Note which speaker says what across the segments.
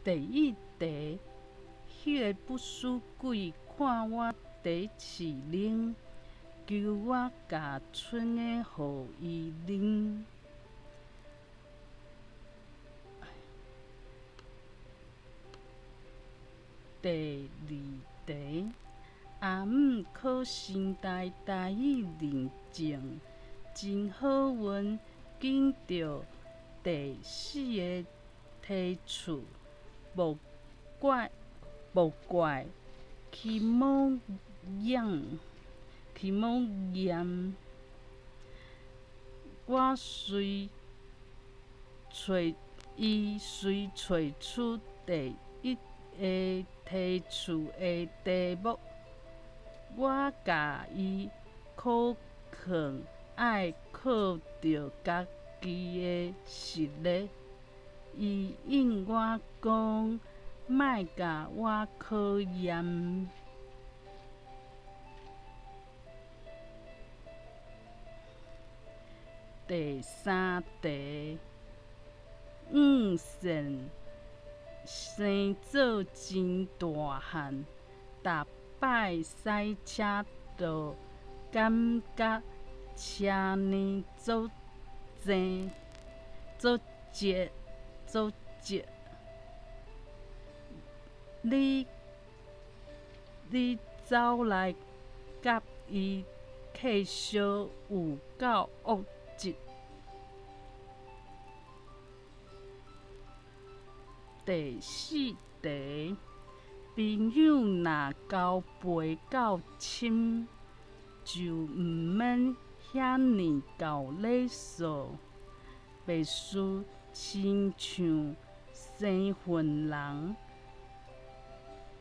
Speaker 1: 第一題，彼个不死鬼看我佇飼奶，求我共賰的予伊啉。第二題，阿姆考成大台語認證，真好運揀著第四个梯次，無怪無怪起毛癢起毛炎。我隨揣伊隨揣出第一个梯次的題目，我共伊考卷愛靠著家己的實力，伊應我講，莫共我考驗。第三題，五線生做真大漢，逐擺駛車都感覺車呢足濟足捷足捷。你你走來佮伊客相有夠惡質。第四題，朋友若交陪夠深，就毋免遐爾厚禮數，袂輸親像生份人，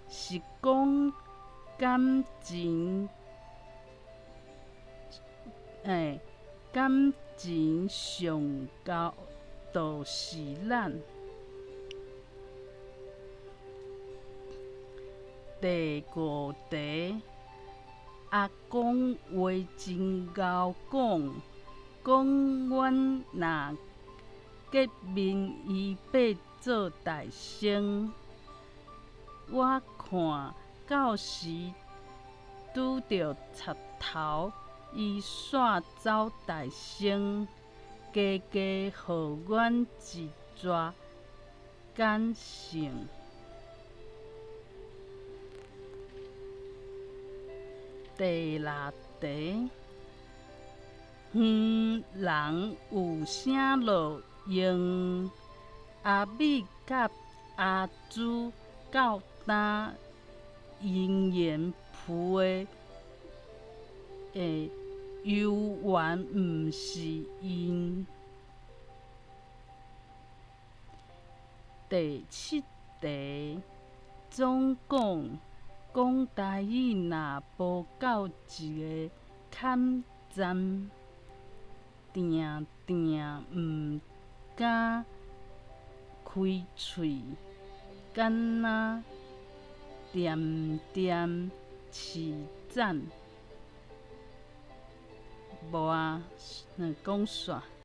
Speaker 1: 是講感情，感情上厚就是咱。第五題，阿公話真𠢕講，講阮若結面伊欲做大仙。我看到時拄著賊頭，伊煞走大仙，加加予阮一逝感性。第六題，園人有啥路用？阿美佮阿珠到今仍然浮的猶原毋是𪜶。第七題，總講講台語若無到一个坎站，定定毋敢開喙，敢若恬恬飼棧。無啊，講煞。